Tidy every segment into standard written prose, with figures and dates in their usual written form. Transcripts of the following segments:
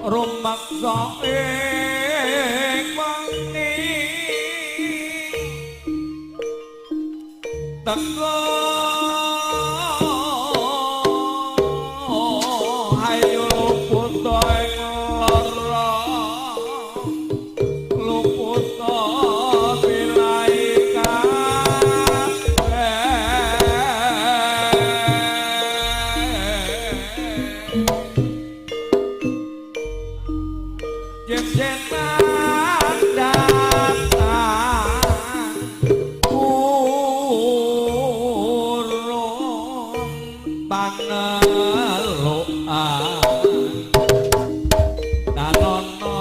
Rumaksa ing wengi teko hayu luput ing lara luput bilai kabeh yen datang urung panelukan tanono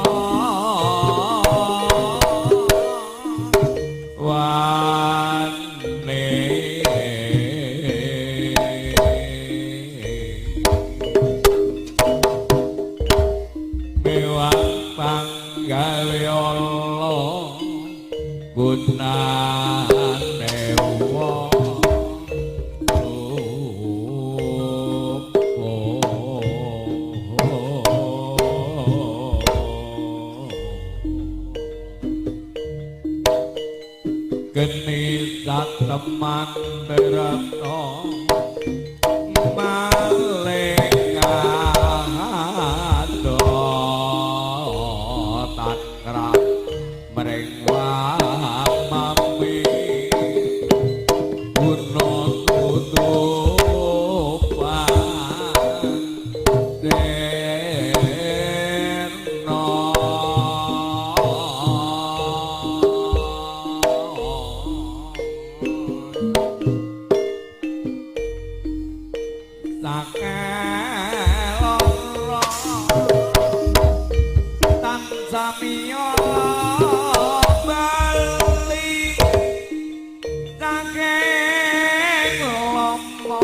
wane mewah panggawe Allah gunane wong lupa. Geni sateman tirta maling ado takrab mring wamami guna tutupan sirna sakeloro tansamiya bali saking lomo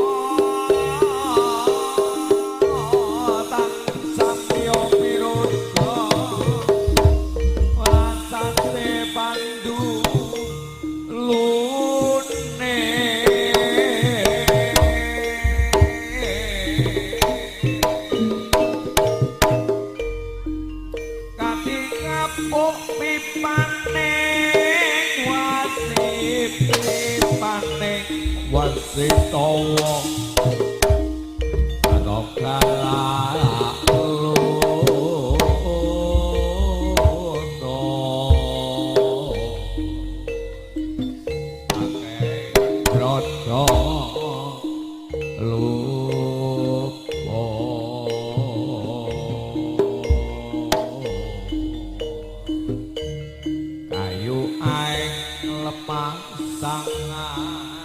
tansamiya piruga rasane pandu lune katingapuk pipaning wasip pipaning wasitawa anokala luto akeh brojo lupa kayu aeng lemah sangat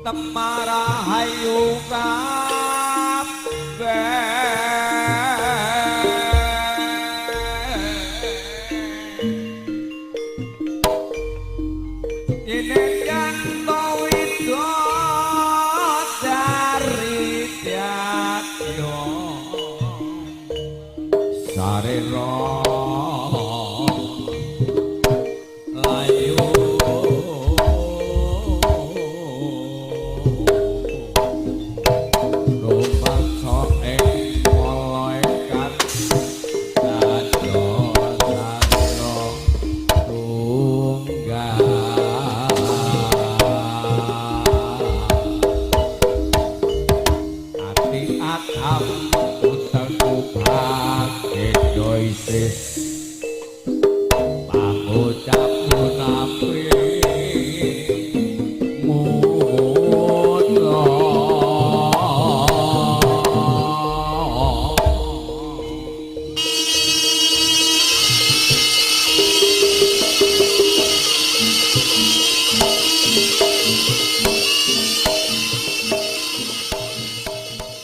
Temarahayu kabeh Yenengan widodari tiada sarira layu rumaksa ing malaikat dados sarira tunggal ati atam utekku bagendo isih Apri.